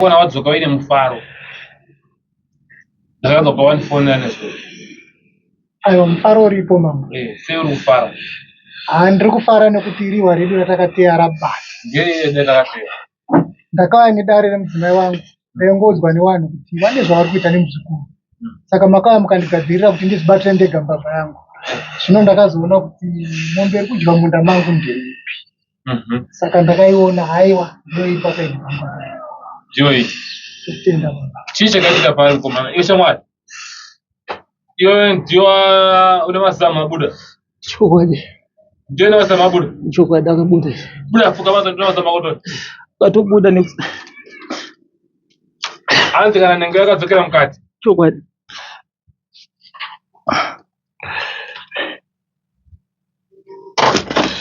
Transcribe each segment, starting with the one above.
Kuona wadzoka uine mufaro. Ndakanzwa pawandifonera nezuro. Aiwa mufaro uripo mambo. Eh, sei uri kufara? Haa ndiri kufara nekuti rihwa redu ratakateya rabata. Ngerei redu ratakateya? Ndakauya nedare remudzimai wangu ndaingoudzwa nevanhu kuti vane zvavari kuita nemuzukuru. Saka makauya mukandigadzirira kuti ndizvibatire ndega mbavha yangu. Zvino ndakazoona kuti mombe iri kudya munda mangu ndeipi. Saka ndakaiona haiwa ndoipa saidi pangu. Ndiyo iyi. Totenda baba. Chii chakaitika paari mukomana? Iwe shamwari. Iwe ndiyo une mazamu abuda. Chokwadi. Ndiyo ine mazamu abuda. Chokwadi akabuda. Buda fuka mazamu ndiyo mazamu akotori. Akatobuda ne Hanzi kana nhengo yakadzokera mukati. Chokwadi.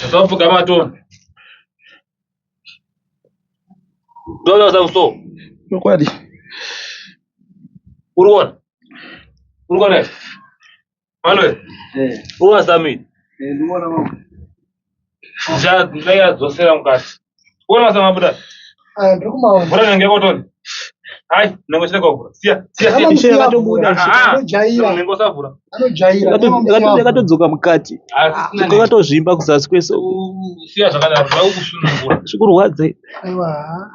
Ndopfuga matoni. Ndoda sakuso. Chokwadi. Uri kuona? Uri kuona? Manuel. Eh. Uri kuona Sammy? Eh, ndikuona mama. Ndaidzosera mukati. Kuona mazamu abuda? Ah, ndiri kumaona. Vhura nhengo yako toni. Hai, nhengo chete kwavhura. Siya, siya, siya. Ishe yakatobuda. Ah, ah. Anojaira. Nhengo usavhura. Anojaira. Yakatodzoka mukati. Asisina nhengo. Kakatozvimba kuzasi kwese. Siya zvakadaro, ndakukusunungura. Zvikurwadza. Aiwa.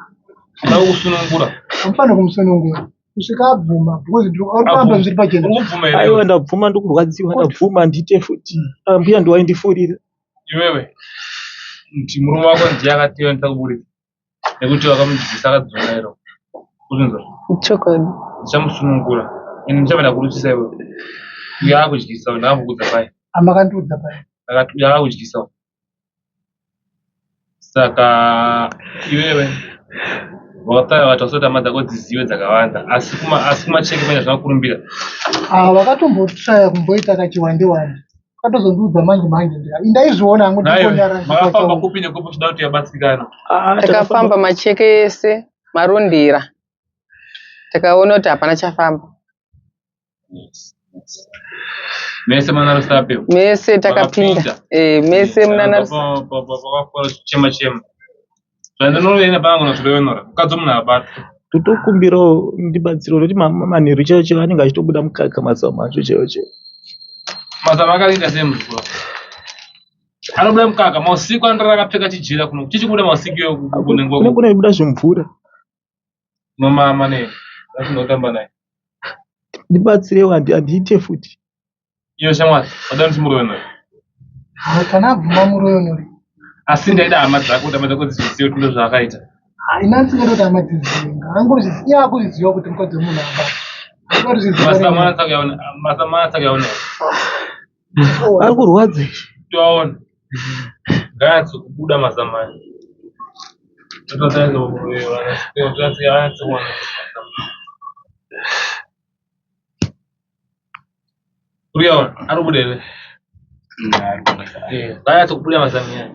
Ndakukusunungura. Amufanira kumusunungura. Kusvika abvuma because ndiri uri kuramba zviri pachena. Uri kubvuma here? Aiwa ndabvuma ndikurwadziwa ndabvuma handiite futi. Ah, Mbuya ndiwaindifurira. Iwewe nti murume wako ndiye akateya ndisakuburitsa nekuti wakamudzidzisa akadzungaira uzinzwa Chokwadi. ndichamusunungura ende ndichabva ndakurutsisa iwewe uyo akudyisa ndakambokudza pai Amakandiudza pai. akati uyo akudyisa saka iwewe wakataura vati wasoti hama dzako dzizive dzakawanda asi kuma asi kumacheke manje zvakakurumbira Ah, vakatombotraya kumboita kachiwande wande. Vakatozondiudza manje manje ndika. Indaizviona hangu Naiwe, ndikonyara. makafamba kupi nekupi uchida kuti yabatsirikana Ah, Takafamba macheke ese marondera. Takaona kuti hapana chafamba. Mese mana Rusape. Mese takapinda. Eh, mese munana Rusape. Pakafora chema chema. Zvandinoenda pangu nozviroyonora. Mukadzi munhu abatwa. Totokumbirawo ndibatsiro nekuti manheru chaiwo chaiwo anenge achitobuda mukaka mazamu acho chaiwo chaiwo. Mazamu akaita sei muzukuru? Anobuda mukaka mausiku anorara akapfeka chijira kuno. Chichikubuda mausiku iwe kunenge Kune kunobuda zvimvura. Unomama nei? Ndinotamba naye. Ndibatsirewo handiite futi. Iyo shamwari, wada kuti muroyonore. Ah, kana abvuma muroyonore. Asi ndaida hama dzako kuti hama dzako dzizive kuti ndozvaakaita. Haina ndisingadi kuti hama dzizive. Angozviziva, iye akuzviziva kuti mukadzi wemunhu aba. Masamana atsakuyaona. Ari kurwadza. Toaona. Ngaatsi kubuda mazamani. Uriyaona ari kubuda here? Eh, ngaanyatso kubuda mazami aya.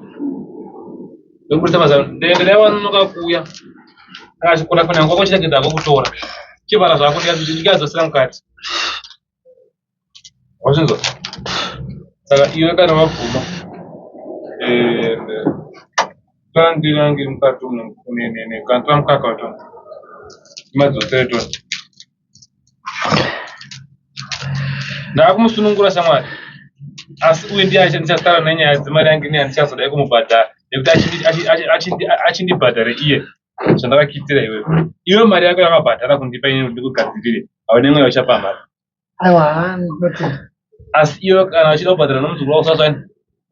Ndokubudisa mazami. Ndende dai wanonoka kuuya. Akachikona fona yangu kwakuchiregedza hako kutora. Chivhara zvako ndikazosira mukati. Wazvinzwa? Saka iwe kana wabvuma eh, tora ndiro yangu iri mukati umu kana tora mukaka watora madzosere tora ndakumusunungura shamwari asi uyu ndiye ndichasara nenyaya dzemari yangu ini handichazodai kumubhadhara nekuti achindibhadhare iye zvandakakuitira iwewe iwe mari yako yakabhadhara kundipa ini kuti ndikugadzirire hauna imwe yauchapa mari Aiwa, haa, ndinotenda. Asi iwe kana uchida kubhadhara nomuzukuru wako saswani?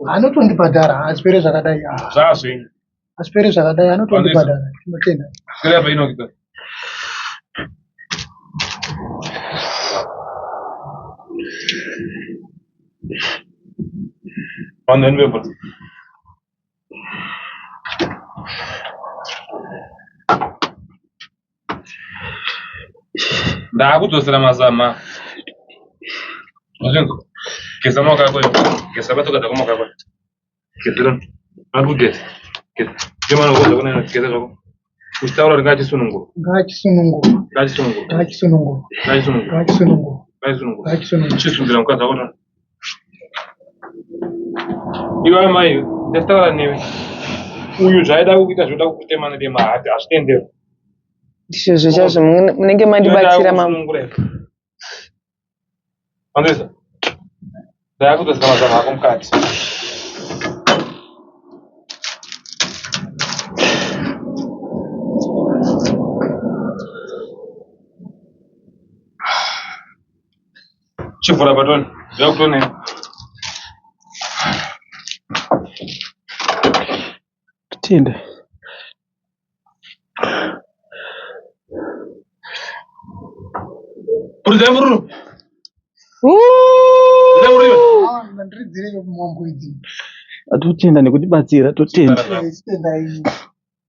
Anotondibhadhara, hazvipere zvakadai. Ah. Zvazvenyu. Hazvipere zvakadai, anotondibhadhara. Ndinotenda. Swera apa inokita. Vanhu vedu vebhora. Ndakudzosera mazama. Wazvinzwa? Geza maoko ako. Geza batsoka dzako maoko ako. Gezera. Akugeza. Geza. Jemana ukoza kuna geza zvako. Uchitaura kuti ngachisunungurwa. Ngachisunungurwa. Ngachisunungurwa. Ngachisunungurwa. Ngachisunungurwa. Ngachisunungurwa. Ngachisunungurwa. Ngachisunungurwa. Chisungira mukadzi wako. Iwe amai, ndasitaura newe. Uyu zvaaida kukuita zvoda kukutema nedema hati hazvitenderwi. Ndizvozvo chaizvo munenge mandibatsira mambo. Manzwisa? Ndakutoisa mazamu ako mukati. Chivhura batoni. Ndakutone. Totenda. Puridzai mururu. Puridzai mururu. Ndiridzire mombe idzi. Totenda nekutibatsira totenda. Chitendai.